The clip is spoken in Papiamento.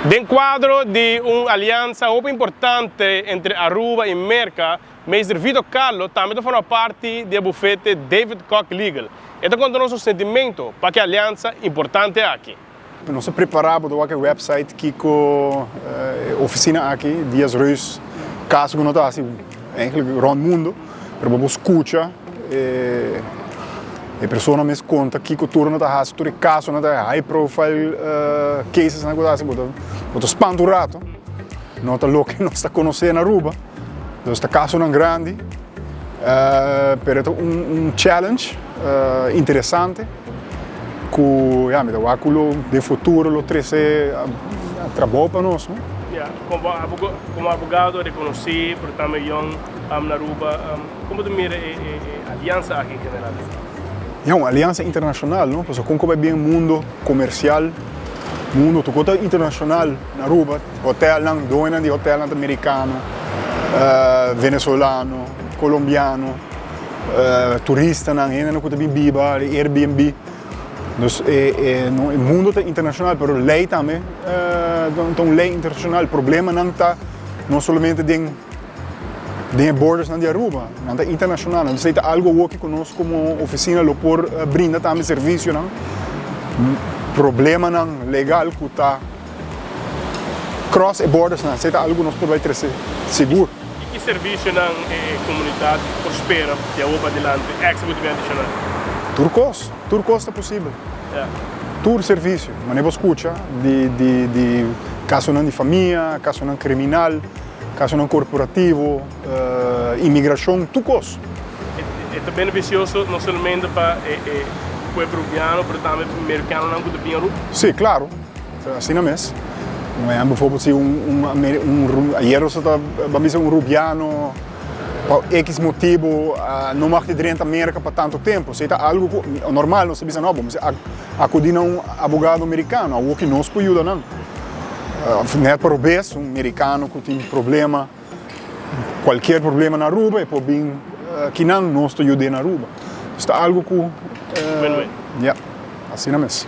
Den cuadro di un aliansa hopi importante entre Aruba y Merca, Meester Vito Carlo tambe ta forma parti di e bufete David Kock Legal. E ta conta nos su sentimento pa cu e aliansa importante aki. Nos a prepara bo ta wak e website kico e oficina aki, Diaz Reus, caso cu no ta haci eigenlijk rond mundo, pero bo por scucha e persona mes conta kico tur nan ta haci, tur e casonan ta high profile cases nan cu ta haci, bo ta bo ta spanta un rato, no ta loke nos ta conoce na Aruba, dus ta casonan grandi, pero e ta un challenge interesante. Ku ya mi ta wak ku lo den futuro lo trese trabou pa nos no. Ya, komo abogado rekonosí pero tambe yòn na Aruba, komo ta mira e aliansa aki en general? Ya, un aliansa internashonal no, pasobra kon ku bai bien mundo komersial, mundo tur kos ta internashonal na Aruba, hotelnan, doñonan di hotelnan ta merikano, venezolano, kolombiano. Turistanan, hendenan ku ta bin biba, di Airbnb. Dus e e no e mundo ta internashonal, pero lei tambe ta un lei internashonal. Problemanan ta no solamente den den e bordersnan di Aruba, nan ta internashonal. Entonces ei ta algu awoki ku nos komo ofisina lo por brinda tambe servisionan, problemanan legal ku ta cross e bordersnan, esei ta algu ku nos por bai trese sigur. I ki servisionan e komunidat por spera di awor pa dilanti extra ku ta bin adishonal? Tur kos, tur kos ta posibel. Tur servisio. Manera bo skucha di di di kasonan di famia, kasonan kriminal, kasonan korporativo, imigrashon, tur kos. E ta benefisioso no solamente pa e pueblo rubiano pero tambe pa merikanonan ku ta bin Aruba? Sí, klaro. Asina mes. Un bijvoorbeeld si un un ayer nos ta ban bisa un rubiano pa X motibo no mag di drenta Merca pa tanto tempo. Si ta algo cu normal nos ta bisa no bo mester acudi na un abogado mericano awor ki nos por yuda nan. Net pa robes un mericano cu tin problema cualkier problema na Aruba e por bin kinan nos ta yud'e na Aruba. Ta algo cu Win-win. Ya, asina mes.